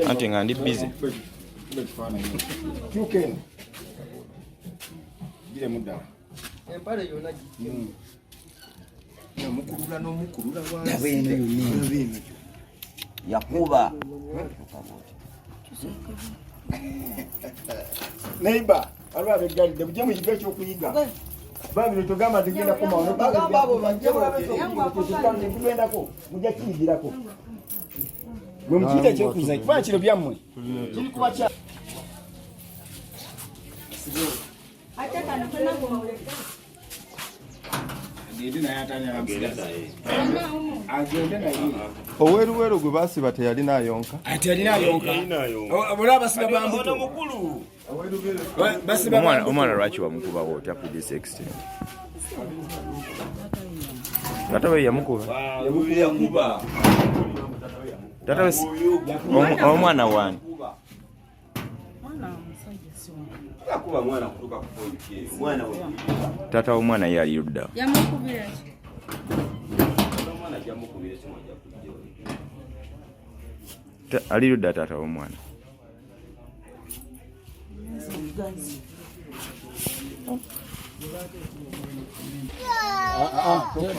Anti nga ndi busy. Kyuka eno. Giremu ddala. Empale yonna gijjemu. Omukulula n'omukulula Laba eno yonna eno. Yakuba. Neighbor, waliwo abeggalidde mujje muyige ekyokuyiga. Bambi togamba tugenda komawo. Bagamba abo bajje balabe. Tugendako mujja kiyigirako. Gwe mukiyita ekyokuzannya ekifaananyi kino byammwe. Kiri kuba kya agende naye atani agende naye. Oweruweru gwe basiba teyalina ayonka. Ati alina ayonka. Olaba basiba bambuto. Basiba Omwana omwana lwaki wamukubawo otya ku this extent? Taata we yamukuba. Taata we omwana wani? Yakuba mwana kutuuka ku point eyo. Mwana we. Taata w'omwana ye ali ludda. Yamukubira ki? Omwana ajja mukubira esimu ajja kujja. Ali ludda taata w'omwana.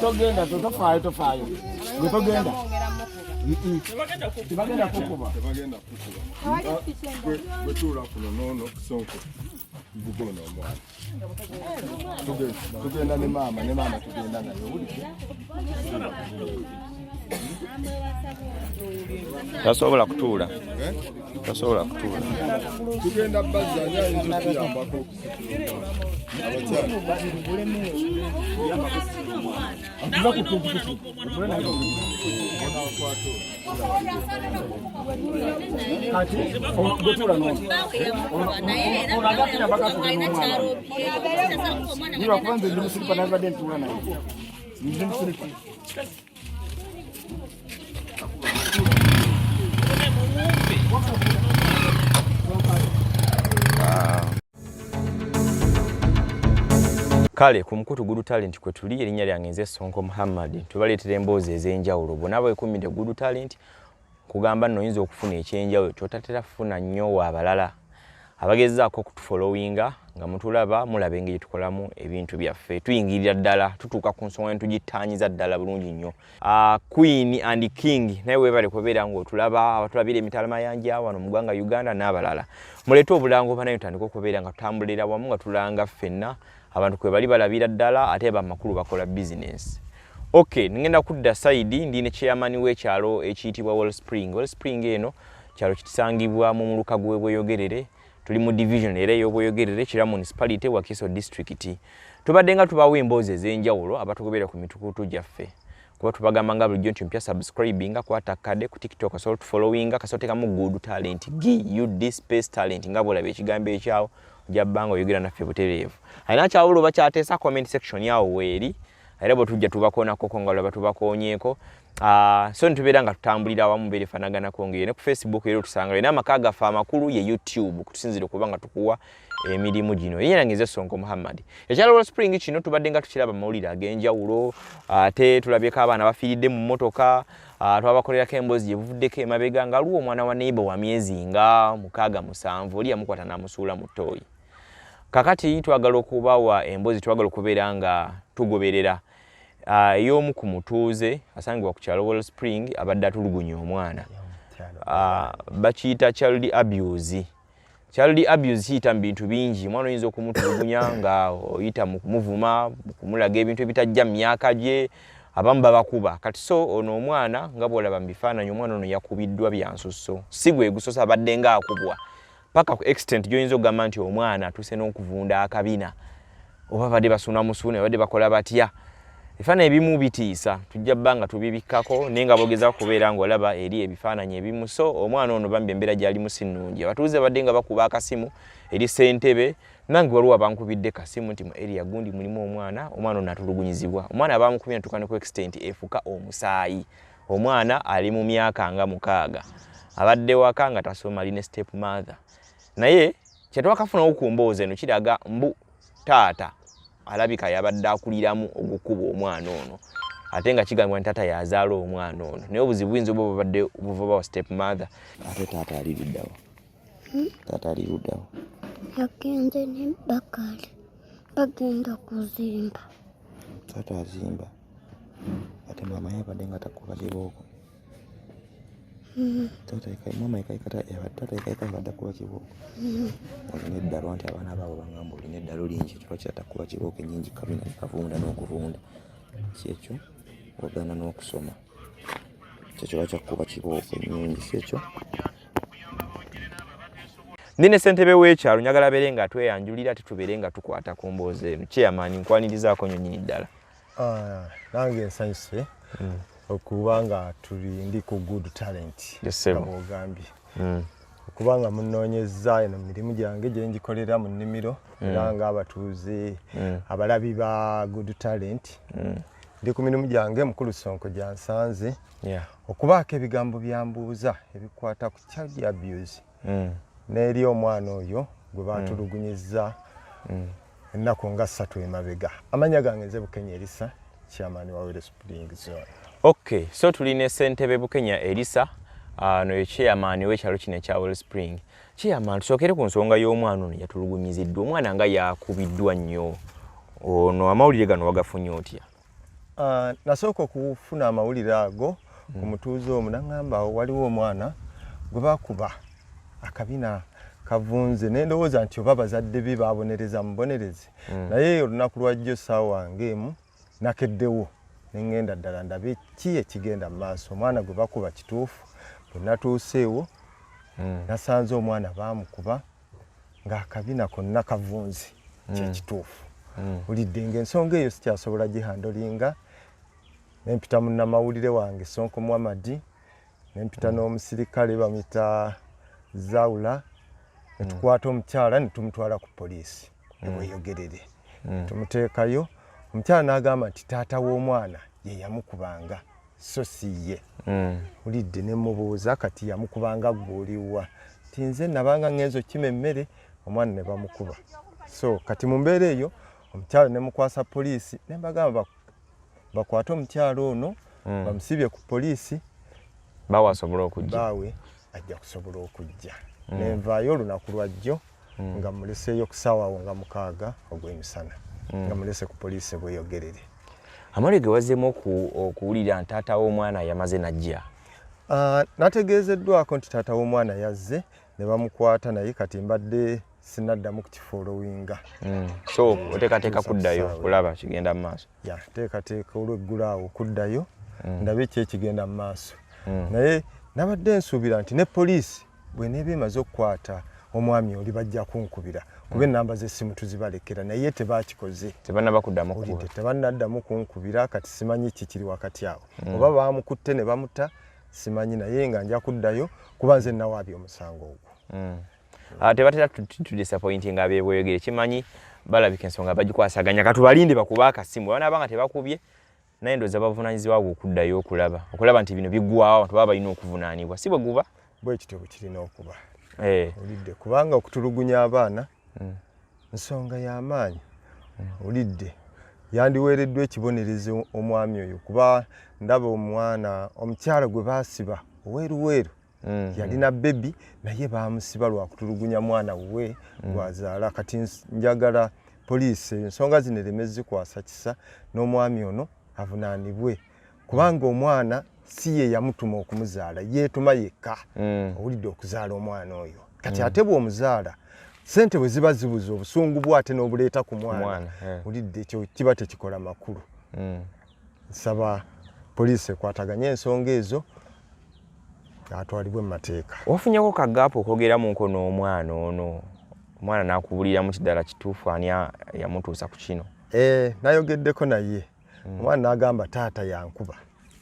Togenda, tofaayo, tofaayo. Gwe togenda. Tebagenda kukuba. Tebagenda kukuba. Gwe tuula kuno noono Sonko vuga ono omwana. Tugenda ne maama ne maama tugenda naye owulidde? Tasobola kutuula. Tasobola kutuula. Tugenda bazza ani ayinza okutuyambako okusitula abakyala. Tuva ku pikipiki. Kati gwe tuula n'ono. Ono ajja kuyambako atuule n'omwana. Ni lwakuba nze ndi musiripa nabadde ntuula naye. Ndi musiripa. Kale ku mukutu Good Talent kwe tuli, erinnya lyange nze Sonko Muhammad. Tubaleetera emboozi ez'enjawulo. Bonna beekuumidde Good Talent kugamba nno oyinza okufuna ekyenjawulo ky'otatera kufuna nnyo wa balala abagezaako okutufollowinga nga mutulaba mulaba engeri tukolamu ebintu byaffe. Tuyingirira ddala tutuuka ku nsonga ne tugittaanyiza ddala bulungi nnyo. Queen and King naye weebale kubeera ng'otulaba, abatulabira emitala mayanja wano mu ggwanga Uganda n'abalala. Muleete obulango banaye tutandike okubeera nga tutambulira wamu nga tulanga ffenna abantu kwe bali balabira ddala ate amakulu bakola bizinensi. Okay, ngenda kudda side ndi ne chairman w'ekyalo ekiyitibwa Wellspring. Wellspring eno kyalo kisangibwa mu muluka gw'e Bweyogerere. Tuli mu division era ey'Obweyogerere, Kira Municipality, Wakiso District. Tubadde nga tubawa emboozi ez'enjawulo abatugoberera ku mitukutu gyaffe. Kuba tubagamba nga bulijjo nti mpya subscribinga, kwata kade ku TikTok osobola otufollowinga, kasita oteekamu Good Talent, GUD space talent nga bw'olaba ekigambo ekyawo ojja bbanga oyogera naffe butereevu. Alina kyawula oba kyateesa comment section awo weeri era bwe tujja tubakoonako nga olaba tubakoonyeeko. So nitubeera nga tutambulira awamu mbeera efaanaganako ng'eyo ne ku Facebook era otusangayo n'amaka gaffe amakulu ye YouTube kutusinziira okuba nga tukuwa emirimu gino. Erinnya lyange nze Sonko Muhammad. Ekyalo Wellspring kino tubadde nga tukiraba mu mawulire ag'enjawulo, ate tulabyeko abaana bafiiridde mu mmotoka, twabakolerako emboozi gye buvuddeko emabega nga waliwo omwana wa neighbor wa myezi nga 6 7 oli yamukwata n'amusuula mu ttooyi. Kakati twagala okubawa emboozi, twagala okubeera nga tugoberera ey'omu ku mutuuze asangibwa ku kyalo Wellspring abadde atulugunya omwana. Bakiyita child abuse. Child abuse kiyita mu bintu bingi. Omwana oyinza okumutulugunya nga oyita mu kumuvuma, mu kumulaga ebintu ebitajja mu myaka gye, abamu babakuba. Kati so ono omwana nga bw'olaba mu bifaananyi, omwana ono yakubiddwa bya nsusso. Si gwe gusoose abadde ng'akubwa paka ku extent gy'oyinza okugamba nti omwana atuuse n'okuvunda akabina, oba badde basuuna musuuna, badde bakola batya. Ebifaananyi ebimu bitiisa, tujja bba nga tubibikkako naye nga bogezaako kubeera ng'olaba eri ebifaananyi ebimu. So omwana ono bambi embeera gy'alimu si nnungi. Abatuuze badde nga bakuba akasimu eri ssentebe, nange waliwo abankubidde kasimu nti mu area gundi mulimu omwana, omwana ono atulugunyizibwa. Omwana bamukubye natuuka ne ku extent efuka omusaayi. Omwana ali mu myaka nga 6, abadde waka nga tasoma, ali ne step mother. Naye kye twakafunawo ku mboozi eno kiraga mbu taata alabika yabadde akuliramu okukuba omwana ono. Ate nga kigambibwa nti taata yazaala omwana ono, naye obuzibu buyinza oba bubadde buva wa step mother. Ate taata ali luddawa? Taata ali luddawa? Yagenze ne Bakali, bagenda kuzimba. Taata azimba, ate maama yabadde nga takuba kibooko. Taata mama taata yekaika yabadde akuba kibooko. Olina eddalu anti abaana baabwe bangamba olina eddalu lingi, ekyo lwaki takuba kibooko ennyingi kabina kavunda n'okuvunda? Si ekyo wagaana n'okusoma, kyekyo lwaki akuba kibooko ennyingi, si ekyo? Ndi ne ssentebe w'ekyalo, njagala abeere nga tweyanjulira ate tubeere nga tukwata ku mboozi eno. Chairman, nkwanirizaako nnyo nnyini ddala. Ah, nange nsanyuse okuba nga tuli ndi ku Good Talent. Yes, sir. Nga bw'ogambye okuba nga munoonyezza eno mirimu gyange gye ngikolera mu nnimiro, era nga abatuuze abalabi ba Good Talent, ndi ku mirimu gyange. Mukulu Sonko gyansanze okubaako ebigambo byambuuza ebikwata ku child abuse n'eri omwana oyo gwe batulugunyizza ennaku nga 3 emabega. Amannya gange nze Bukenya Erisa, chairman wa Wellspring Zone. Okay, so tulina ssentebe Bukenya Erisa, no ye chairman w'ekyalo kino ekya Wellspring. Chairman, tusookere ku nsonga y'omwana ono yatulugunyiziddwa, omwana nga yakubiddwa nnyo. Ono amawulire gano wagafunye otya? Nasooka okufuna amawulire ago ku mutuuze omu, naŋŋamba awo waliwo omwana gwe bakuba akabina kavunze, ne ndowooza nti oba bazadde be babonereza mubonereze. Naye olunaku lwajjo essaawa ng'emu nakeddewo ne ŋŋenda ddala ndabe ki ekigenda mu maaso, omwana gwe bakuba kituufu. Bwe natuuseewo, nasanze omwana baamukuba ng'akabina konna kavunze, kyekituufu. Ulidde ng'ensonga eyo sikyasobola gihandlinga, nempita munnamawulire wange Sonko Muhamadi, nempita n'omusirikale bamuyita Zaula, netukwata omukyala netumutwala ku poliisi ebweyogerere. Tumuteekayo, omukyala n'agamba nti taata w'omwana ye yamukubanga so si ye. Ulidde ne mubuuza, kati yamukubanga gwe oliwa? Ti nze nabanga ngenza okukima emmere, omwana ne bamukuba. So kati mu mbeera eyo omukyala ne mukwasa poliisi, ne mbagamba bakwate omukyala ono, bamusibye ku poliisi. Bawe asobole okujja. Baawe ajja kusobola okujja. Nenvaayo olunaku lwajjo nga muleseeyo ku ssaawa awo nga 6 ogw'emisana, nga mulese ku poliisi bweyogerere. Amawulire ge wazzeemu okuwulira nti taata w'omwana yamaze najja? Ah, nategeezeddwako nti taata w'omwana yazze ne bamukwata, naye kati mbadde sinaddamu kukifollowinga. So oteekateeka kuddayo kulaba kigenda mu maaso? Ya, teekateeka olweggulo awo kuddayo ndabe ki ekigenda mu maaso. Naye nabadde nsuubira nti ne poliisi bweneeba emaze okukwata omwami oli bajja kunkubira, kuba ennamba z'essimu tuzibalekera, naye tebakikoze. Tebannaba kuddamu kukuba? Owulidde, tebannaddamu kunkubira. Kati simanyi kikiri wakati awo, oba bamukutte ne bamuta, simanyi. Naye nga nja kuddayo kuba nze nawaabye omusango ogwo. Ah, tebatera tudisappointinga ab'ebweyogere, kimanyi balabika ensonga bagikwasaganya. Katubalinde bakuba akasimu, banaaba nga tebakubye, naye ndowooza bavunaanyizibwa okuddayo okulaba nti bino biggwawo, abantu baba balina okuvunaanibwa, si bwe guba? Bwe kityo bwe kirina okuba. Eh. Olidde, kubanga okutulugunya abaana nsonga y'amaanyi. Olidde, yandiweereddwa ekibonerezo omwami oyo, kuba ndaba omwana omukyala gwe baasiba oweeruweeru yalina baby, naye bamusiba lwa kutulugunya mwana we gwazaala. Kati njagala poliisi ensonga zino ereme zikwasa kisa, n'omwami ono avunaanibwe, kubanga omwana si ye yamutuma okumuzaala, yeetuma yekka. Owulidde, okuzaala omwana oyo kati ate bw'omuzaala, sente bwe ziba zibuze, obusungu bwe ate n'obuleeta ku mwana. Mwana, eh. Owulidde, ekyo kiba tekikola makulu. Nsaba poliisi ekwataganye ensonga ezo, atwalibwe mu mateeka. Wafunyeko kagaapu okwogeramu nko n'omwana ono, omwana n'akubuliramu ti ddala kituufu ani yamutuusa ku kino? Eh, nayogeddeko naye omwana n'agamba taata yankuba.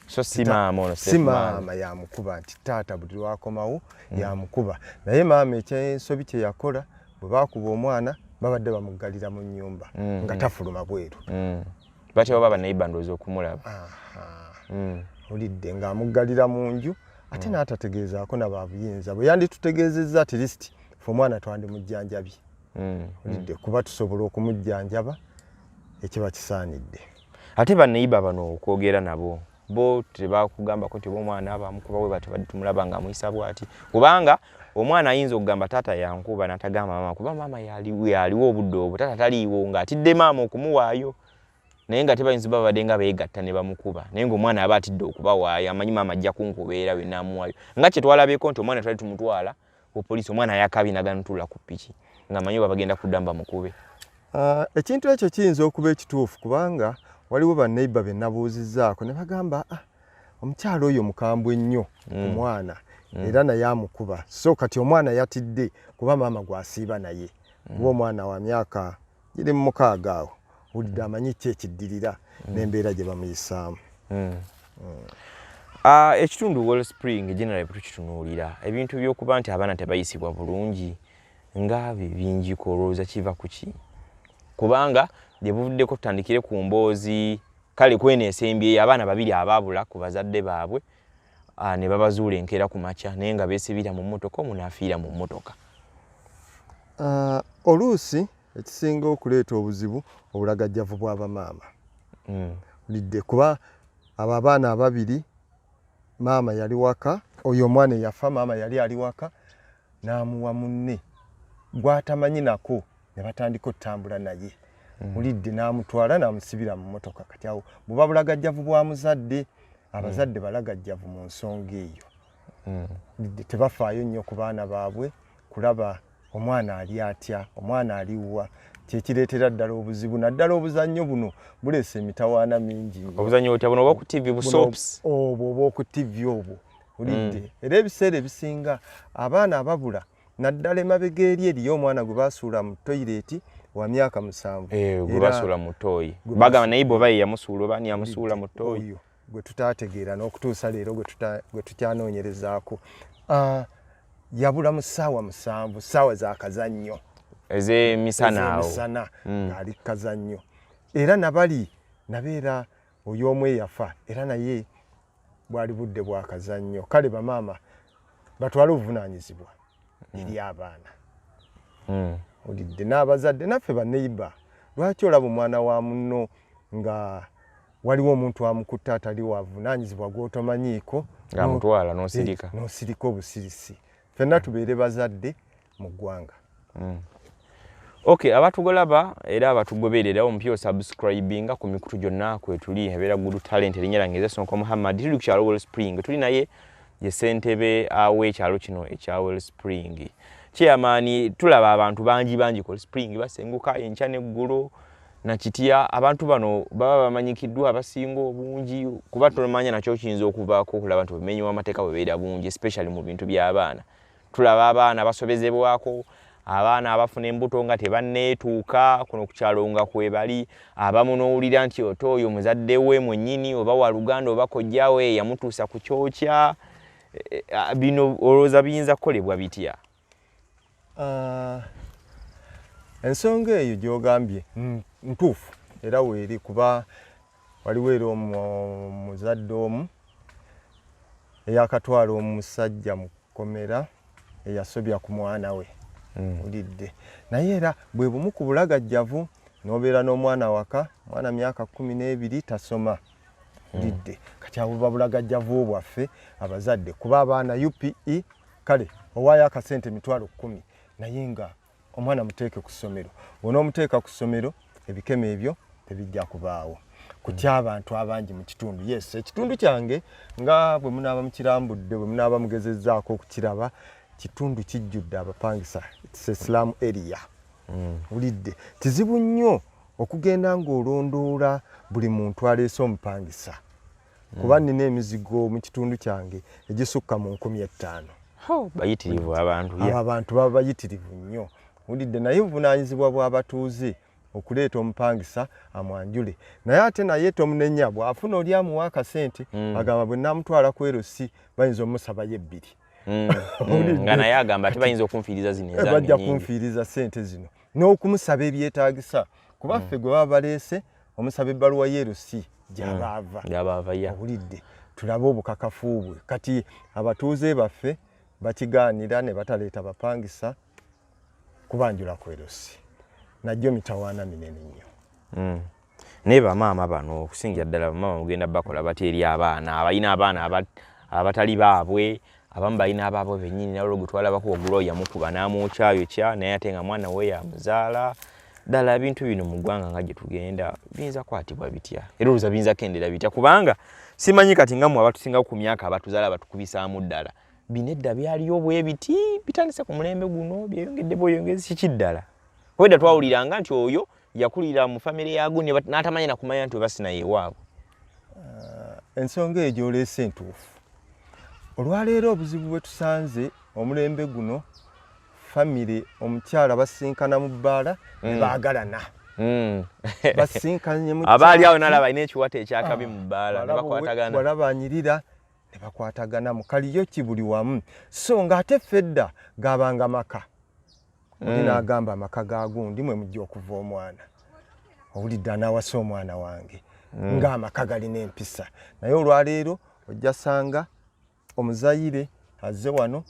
So si maama ono? Si maama yamukuba, nti taata buli lwakomawo yamukuba. Naye maama ekyensobi kye yakola, bwe bakuba omwana babadde bamuggalira mu nnyumba nga tafuluma bweru. Batya oba baneiba ndowooza okumulaba. Olidde, ng'amuggalira mu nju ate n'atategeezaako nababuyinza. Bwe yanditutegeezezza, at least fe omwana twandimujjanjabye. Olidde, kuba tusobola okumujjanjaba ekiba kisaanidde. Ate baneiba bano okwogera nabo bo tebakugambako nti oba omwana bamukuba we bati badde tumulaba nga amuyisa bwati, kubanga omwana ayinza okugamba taata yankuba natagamba maama, kuba maama yaliwo obudde obwo, taata taliiwo, ng'atidde maama okumuwaayo, naye nga tebayinza babadde nga beegatta ne bamukuba, naye ng'omwana aba atidde okubawaayo, amanyi maama ajja kunkubeera we naamuwaayo. Nga kye twalabyeko nti omwana twali tumutwala ku poliisi, omwana yakabye naganutuula ku piki ng'amanyi oba bagenda kudda bamukube. Ekintu ekyo kiyinza okuba ekituufu, kubanga waliwo banneiba be nabuuzizzaako ne bagamba omukyalo oyo mukambwe nnyo ku mwana, era naye amukuba. So kati omwana yatidde kuba maama gw'asiiba naye, kuba omwana wa myaka giri mu 6 awo, wulidde amanyi ki ekiddirira n'embeera gye bamuyisaamu. Ekitundu Wellspring generally tukitunuulira ebintu by'okuba nti abaana tebayisibwa bulungi nga bingiko, olowooza kiva ku ki? Kubanga gye buvuddeko tutandikire ku mboozi kale kweno esembyeyo, abaana babiri abaabula ku bazadde baabwe ne babazuula enkeera ku makya, naye nga beesibira mu mmotoka, omu n'afiira mu mmotoka. Oluusi ekisinga okuleeta obuzibu obulagajjavu bw'abamaama. Lidde kuba abo abaana ababiri maama yali waka, oyo omwana eyafa maama yali ali waka n'amuwa munne gw'atamanyi nako, ne batandika otambula naye. Ulidde n'amutwala n'amusibira mu mmotoka. Kati awo buba bulagajjavu bwa muzadde, abazadde balagajjavu mu nsonga eyo. Tebafaayo nnyo ku baana baabwe kulaba omwana ali atya, omwana aliwa, kyekireetera ddala obuzibu. Naddala obuzannyo buno buleese emitawaana mingi nnyo. Obuzannyo otya buno obwa ku TV, bu soaps? Obwo obw'oku TV obwo ulidde. Era ebiseera ebisinga abaana ababula, naddala emabega eri eriyo omwana gwe basuula mu toyireti wa myaka 7. Gwe basuula mu ttooyi, bagamba naye bw'oba ye yamusuula oba ani yamusuula mu ttooyi, oyo gwe tutaategeera n'okutuusa leero gwe tukyanoonyerezaako. Yabula mu ssaawa 7, ssaawa za kazannyo ez'emisana awo, ez'emisana ng'ali ku kazannyo. Era nabali nabeera oyo omu eyafa, era naye bwali budde bwa kazannyo. Kale bamaama batwale obuvunaanyizibwa eri abaana. Olidde n'abazadde naffe baneiba, lwaki olaba omwana wa munno nga waliwo omuntu amukutte atali wavunaanyizibwa gw'otomanyiiko, ng'amutwala n'osirika, n'osirika obusirisi? Ffenna tubeere bazadde mu ggwanga. Okay, abatugolaba era abatugoberera, omupya osubscribinga ku mikutu gyonna kwetuli, ebeera Good Talent. Erinnya lyange nze Sonko Muhammad. Tuli ku kyalo Wellspring, tuli naye ye ssentebe w'ekyalo kino ekya Wellspring, chairman. Tulaba abantu bangi bangi ku Wellspring basenguka enkya n'eggulo nakitya. Abantu bano baba bamanyikiddwa abasinga obungi, kuba tomanya nakyo kiyinza okuvaako okulaba nti obumenyi w'amateeka bubeera bungi, especially mu bintu by'abaana. Tulaba abaana basobezebwako, abaana abafuna embuto nga tebanneetuuka kuno ku kyalo nga kwebali abamu, n'owulira nti ote oyo muzadde we mwennyini oba waluganda oba kojjawe yamutuusa ku kyokya. Bino olowooza biyinza kukolebwa bitya? Ensonga eyo gy'ogambye ntuufu era weeri, kuba waliwo era omuzadde omu eyakatwala omusajja mu kkomera eyasobya ku mwana we. Ulidde naye era bwe bumu ku bulagajjavu, n'obeera n'omwana waka, mwana myaka 12 tasoma. Ulidde kati abo buba bulagajjavu bwaffe abazadde, kuba abaana UPE kale owaayo akasente 100,000, naye nga omwana muteeke ku ssomero. Bw'onoomuteeka ku ssomero, ebikemo ebyo tebijja kubaawo. Kutya abantu abangi mu kitundu. Yes, ekitundu kyange nga bwe munaaba mukirambudde, bwe munaaba mugezezzaako okukiraba, kitundu kijjudde abapangisa. It's a slum area. Wulidde kizibu nnyo okugenda ng'olondoola buli muntu aleese omupangisa, kuba nina emizigo mu kitundu kyange egisukka mu 5,000. Bayitirivu abantu. Abo abantu baba bayitirivu nnyo. Wulidde naye obuvunaanyizibwa bw'abatuuze okuleeta omupangisa amwanjule, naye ate naye tomunenya, bw'afuna oli amuwa akasente, agamba bwe naamutwala ku LC bayinza omusabayo 2. Nga naye agamba ate bayinza okunfiiriza zino ezange bajja nnyingi. Kunfiiriza sente zino n'okumusaba ebyetaagisa, kuba ffe gwe baba baleese omusaba ebbaluwa ye LC gy'abaava. Gy'abaava, ya. Owulidde tulabe obukakafu bwe. Kati abatuuze baffe bakigaanira ne bataleeta bapangisa kubanjula ku LC, najjo mitawaana minene nnyo. Naye bamaama bano okusingira ddala bamaama mugenda bakola batya eri abaana abalina abaana abatali baabwe? Abamu balina abaabwe bennyini, naye olwo gwe twalabako waggulu awo yamukuba n'amwokyayokya, naye ate nga mwana we yamuzaala. Ddala ebintu bino mu ggwanga nga gye tugenda biyinza kwatibwa bitya, era olowooza biyinza kendera bitya? Kubanga simanyi kati nga mmwe abatusingawo ku myaka abatuzaala abatukubisaamu ddala, bino edda byaliyo bwe biti, bitandise ku mulembe guno, byeyongedde bweyongezi, kiki ddala? Kuba edda twawuliranga nti oyo yakulira mu famire ya gundi n'atamanya na kumanya nti oba sinaye ewaabwe. Ensonga eyo gy'oleese entuufu. Olwaleero obuzibu bwe tusanze omulembe guno, famire omukyala basinkana mu bbaala ne baagalana. Basinkanye mu Abaali awo kyaki. Nalaba alina ekiwato ekyakabi mu bbaala ne bakwatagana. Walaba anyirira ne bakwatagana mu kaliyoki buli wamu. So ng'ate ffe edda gaabanga maka. Oli n'agamba amaka ga gundi mwe mujja okuva omwana. Owulidde anaawasa omwana wange. Ng'amaka galina empisa. Naye olwaleero ojja sanga omuzayire azze wano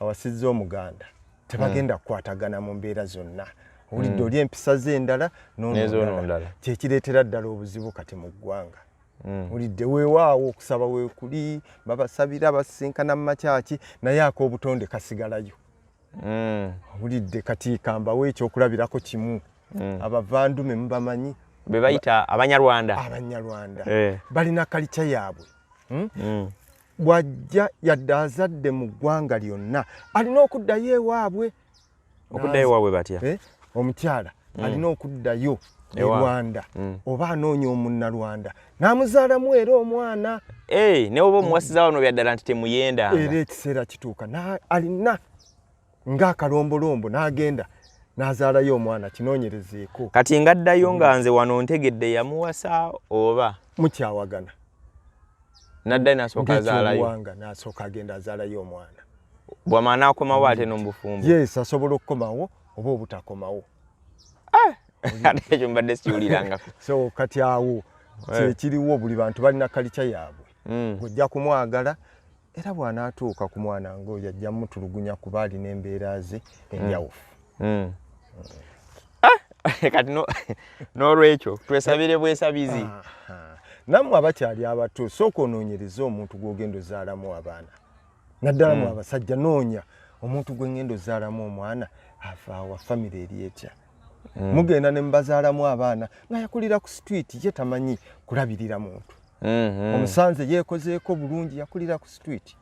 awasizza Omuganda. Tebagenda kukwatagana mu mbeera zonna. Owulidde oli empisa ze endala n'ez'ono ndala. Kyekireetera ddala obuzibu kati mu ggwanga. Owulidde weewaawo okusaba weekuli, babasabira, basisinkana mu makyaki, naye ak'obutonde kasigalayo. Owulidde kati kambawe ekyokulabirako kimu. Abavandume mubamanyi? Be bayita Abanyarwanda. Abanyarwanda. Balina kalica yaabwe. Bw'ajja yadde azadde mu ggwanga lyonna, alina okuddayo ewaabwe. Okuddayo ewaabwe batya? Omukyala alina okuddayo e Ewaabwe. Rwanda. Oba anoonya omunnarwanda n'amuzaalamu era omwana. Ne oba omuwasiza wano bya ddala nti temuyendanga. Era ekiseera kituuka alina ng'akalombolombo n'agenda n'azaalayo omwana, kinoonyerezeeko. Kati ng'addayo nga nze wano ntegedde yamuwasa oba? Mukyawagana. N'addayo n'asooka azaalayo. Ng'ekyobuwanga n'asooka agenda azaalayo omwana. Bw'amala n'akomawo ate n'omubufumbo. Yes, asobola okukomawo oba obutakomawo. Ate ekyo mbadde sikiwulirangako. So kati awo kyekiriwo, buli bantu balina kalica yaabwe. Ojja kumwagala era bw'anaatuuka ku mwana ng'oyo ajja mutulugunya kuba alina embeera ze enjawufu. Kati n'olwekyo twesabire bwesabizi. Nammwe abakyali abato, sooka onoonyereze omuntu gw'ogenda ozaalamu abaana. Naddala mu abasajja, noonya omuntu gwe ngenda ozaalamu omwana avaawa, famire eri etya. Mugenda ne mubazaalamu abaana nga yakulira ku street, ye tamanyi kulabirira muntu. Omusanze yeekozeeko bulungi, yakulira ku street.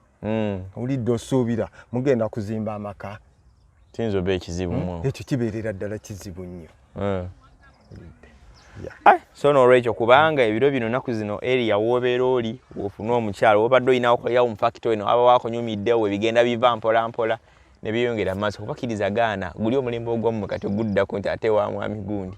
Owulidde osuubira mugenda kuzimba amaka. Kiyinza oba ekizibu mu. Ekyo kibeerera ddala kizibu nnyo. So n'olwekyo kubanga ebiro bino nnaku zino area w'obeera oli w'ofuna omukyala w'obadde olina wakolerawo mu factory eno waba wakunyumiddewo, ebigenda biva mpola mpola ne byeyongera mu maaso. Kubakkiriza gaana guli omulembe ogwammwe kati oguddako nti ate wa mwami gundi.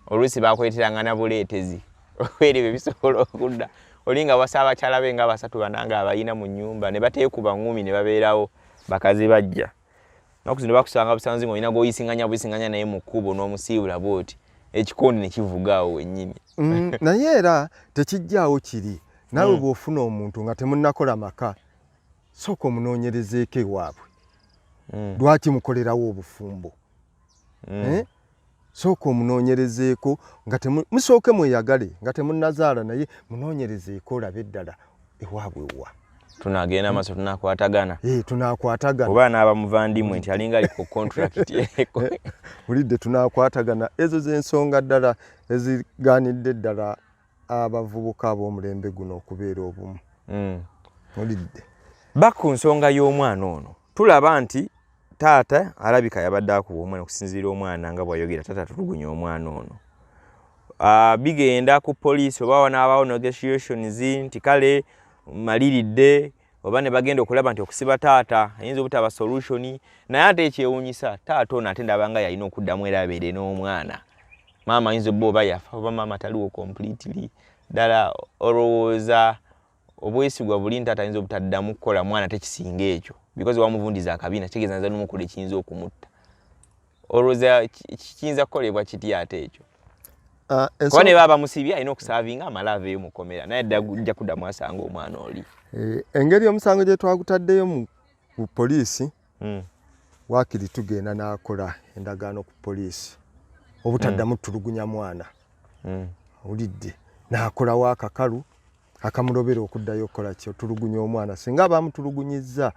Oluusi bakuleeteranga na buleetezi. Obeera ebyo bisobola okudda. Oli nga wasa abakyala be nga basatu bana nga abalina mu nnyumba ne bateekuba ŋŋumi ne babeerawo bakazi bajja. Nnaku zino bakusanga busanzi ng'olina gw'oyisinganya buyisinganya naye mu kkubo n'omusiibula bw'oti ekikondi ne kivuga awo wennyini. Naye era tekijjaawo kiri. Naawe bw'ofuna omuntu nga temunnakola maka, sooka omunoonyerezeeko ewaabwe. Lwaki mukolerawo obufumbo? Sooka omunoonyerezeeko nga musooke mweyagale nga temunnazaala, naye munoonyerezeeko olabe ddala ewaabwe wa. Tunagenda maaso tunakwatagana. Tunakwatagana. Oba n'aba muvandimwe nti alinga ali ku contract. Bulidde tunakwatagana. Ezo z'ensonga ddala ezigaanidde ddala abavubuka ab'omulembe guno okubeera obumu. Bulidde. Back ku nsonga y'omwana ono, tulaba nti taata alabika yabadde akuba omwana okusinziira omwana nga bw'ayogera taata atulugunya omwana ono. Bigenda ku poliisi oba wanaabaawo negotiations nti kale maliridde, oba ne bagenda okulaba nti okusiba taata ayinza obutaba solution, naye ate ekyewuunyisa taata ono ate ndaba nga yalina okuddamu era abeere n'omwana. Maama ayinza obba oba yafa oba maama taliwo completely. Ddala olowooza obwesigwa buli nti taata ayinza obutaddamu kukola mwana tekisinga ekyo because wamuvundiza akabina kitegeeza nza n'omukola ekiyinza okumutta. Olowooza kiyinza kukolebwa kitya ate ekyo? Kuba ne baba bamusibye alina okusaavinga amale aveeyo mu kkomera, naye ajja kuddamu asanga omwana oli. Engeri omusango gye twagutaddeyo mu poliisi, waakiri tugenda n'akola endagaano ku poliisi obutaddamu tulugunya mwana. Owulidde, n'akolawo akakalu akamulobera okuddayo okukola ki, otulugunya omwana. Singa abamutulugunyizza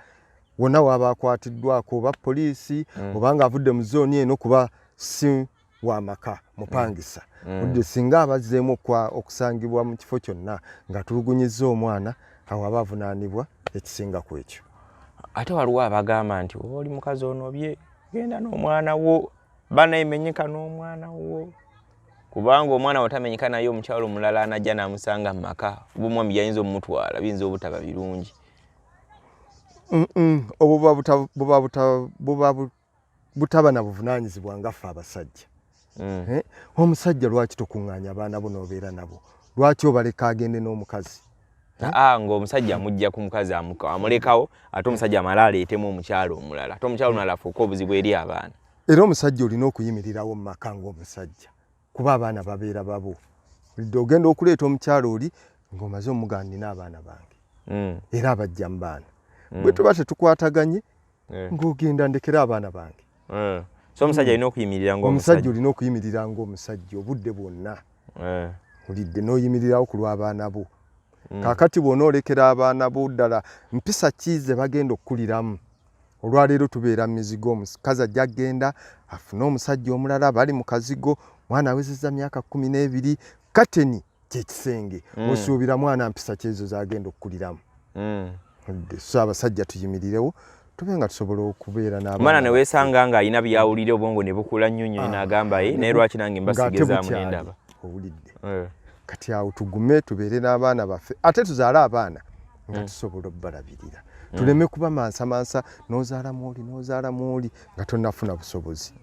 wonna waaba akwatiddwako oba poliisi oba nga avudde mu zooni eno, kuba si wamaka mupangisa. Owulidde, singa abazzeemu okusangibwa mu kifo kyonna ng'atulugunyizza omwana, awo aba avunaanibwa ekisinga ku ekyo. Ate waliwo abagamba nti oba oli mukazi onobye, genda n'omwana wo, banaemenyeka n'omwana wo, kubanga omwana wo tamenyeka naye omukyalo omulala anajja n'amusanga mu maka, oba omwami yayinza omutwala, biyinza obutaba birungi. Obwo buba butaba na buvunaanyizibwa nga ffe abasajja. Omusajja lwaki tokuŋŋaanya abaana bo n'obeera nabo? Lwaki obaleka agende n'omukazi? Ng'omusajja amujja ku mukazi amulekawo, ate omusajja amala aleetemu omukyalo omulala, ate omukyalo omulala afuuke obuzibu eri abaana. Era omusajja olina okuyimirirawo mu maka ng'omusajja, kuba abaana babeera babo. Olidde ogenda okuleeta omukyalo oli ng'omaze omugamba nina abaana bange, era abajja mu baana. Bwe tuba tetukwataganye, ng'ogenda ndekera abaana bange. So omusajja alina okuyimirira ng'omusajja. Omusajja olina okuyimirira ng'omusajja obudde bwonna. Olidde n'oyimirirawo ku lw'abaana bo. Kaakati bw'onoolekera abaana bo ddala mpisa ki ze bagenda okukuliramu? Olwaleero tubeera mu mizigo, omukazi ajja kugenda afune omusajja omulala, bali mu kazigo, mwana awezezza myaka 12, kateni kyekisenge. Osuubira mwana mpisa ki ezo z'agenda okukuliramu? So abasajja tuyimirirewo tube nga tusobola okubeera n'abaana. Omwana ne weesanga ng'alina byawulira, obwongo ne bukula nnyo nnyo, n'agamba naye lwaki nange mbasigezaamu nendaba. Owulidde. Kati awo tugume tubeere n'abaana baffe, ate tuzaale abaana nga tusobola obbalabirira. Tuleme kuba mansamansa n'ozaala mwoli n'ozaala mwoli nga tonnafuna busobozi.